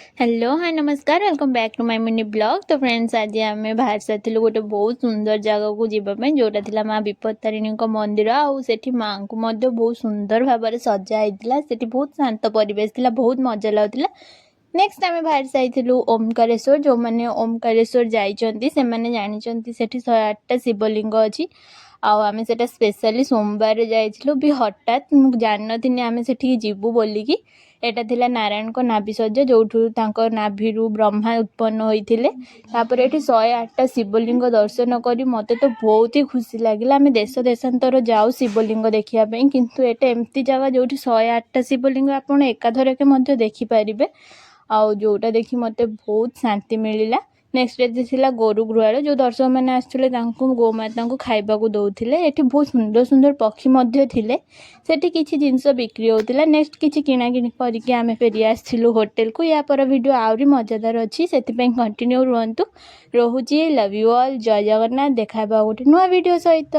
Hello, high, ନମସ୍କାର। Welcome back to my mini vlog. ତ friends, ଆଜି ଆମେ ବାହାରି ସାରିଥିଲୁ ଗୋଟେ ବହୁତ ସୁନ୍ଦର ଜାଗାକୁ ଯିବା ପାଇଁ, ଯେଉଁଟା ଥିଲା ମା ବିପତ୍ତାରିଣୀଙ୍କ ମନ୍ଦିର। ଆଉ ସେଠି ମାଆଙ୍କୁ ମଧ୍ୟ ବହୁତ ସୁନ୍ଦର ଭାବରେ ସଜା ହେଇଥିଲା। ସେଠି ବହୁତ ଶାନ୍ତ ପରିବେଶ ଥିଲା, ବହୁତ ମଜା ଲାଗୁଥିଲା। ନେକ୍ସଟ ଆମେ ବାହାରି ସାରିଥିଲୁ ଓମକାରେଶ୍ୱର। ଯେଉଁମାନେ ଓମକାରେଶ୍ୱର ଯାଇଛନ୍ତି, ସେମାନେ ଜାଣିଛନ୍ତି ସେଠି 108ଟା ଶିବଲିଙ୍ଗ ଅଛି। ଆଉ ଆମେ ସେଟା ସ୍ପେଶାଲି ସୋମବାରରେ ଯାଇଥିଲୁ ବି। ହଠାତ୍ ମୁଁ ଜାଣିନଥିଲି ଆମେ ସେଠିକି ଯିବୁ ବୋଲିକି। ଏଇଟା ଥିଲା ନାରାୟଣଙ୍କ ନାଭିଶଯ୍ୟା, ଯେଉଁଠୁ ତାଙ୍କ ନାଭିରୁ ବ୍ରହ୍ମା ଉତ୍ପନ୍ନ ହୋଇଥିଲେ। ତାପରେ ଏଠି 108ଟା ଶିବଲିଙ୍ଗ ଦର୍ଶନ କରି ମୋତେ ତ ବହୁତ ହି ଖୁସି ଲାଗିଲା। ଆମେ ଦେଶ ଦେଶାନ୍ତର ଯାଉ ଶିବଲିଙ୍ଗ ଦେଖିବା ପାଇଁ, କିନ୍ତୁ ଏଇଟା ଏମିତି ଜାଗା ଯେଉଁଠି 108ଟା ଶିବଲିଙ୍ଗ ଆପଣ ଏକାଥରକେ ମଧ୍ୟ ଦେଖିପାରିବେ, ଆଉ ଯେଉଁଟା ଦେଖି ମୋତେ ବହୁତ ଶାନ୍ତି ମିଳିଲା। ନେକ୍ସଟ ଏଠି ଥିଲା ଗୋରୁ ଗୁହାଳ। ଯେଉଁ ଦର୍ଶକମାନେ ଆସୁଥିଲେ, ତାଙ୍କୁ ଗୋମାତାଙ୍କୁ ଖାଇବାକୁ ଦେଉଥିଲେ। ଏଠି ବହୁତ ସୁନ୍ଦର ସୁନ୍ଦର ପକ୍ଷୀ ମଧ୍ୟ ଥିଲେ। ସେଠି କିଛି ଜିନିଷ ବିକ୍ରି ହେଉଥିଲା। ନେକ୍ସଟ କିଛି କିଣାକିଣି କରିକି ଆମେ ଫେରି ଆସିଥିଲୁ ହୋଟେଲକୁ। ୟା ପର ଭିଡ଼ିଓ ଆହୁରି ମଜାଦାର ଅଛି, ସେଥିପାଇଁ କଣ୍ଟିନ୍ୟୁ ରୁହନ୍ତୁ। ରହୁଛି, love you all, Jay Jagannath. ଦେଖା ହେବା ଆଉ ଗୋଟେ ନୂଆ ଭିଡ଼ିଓ ସହିତ।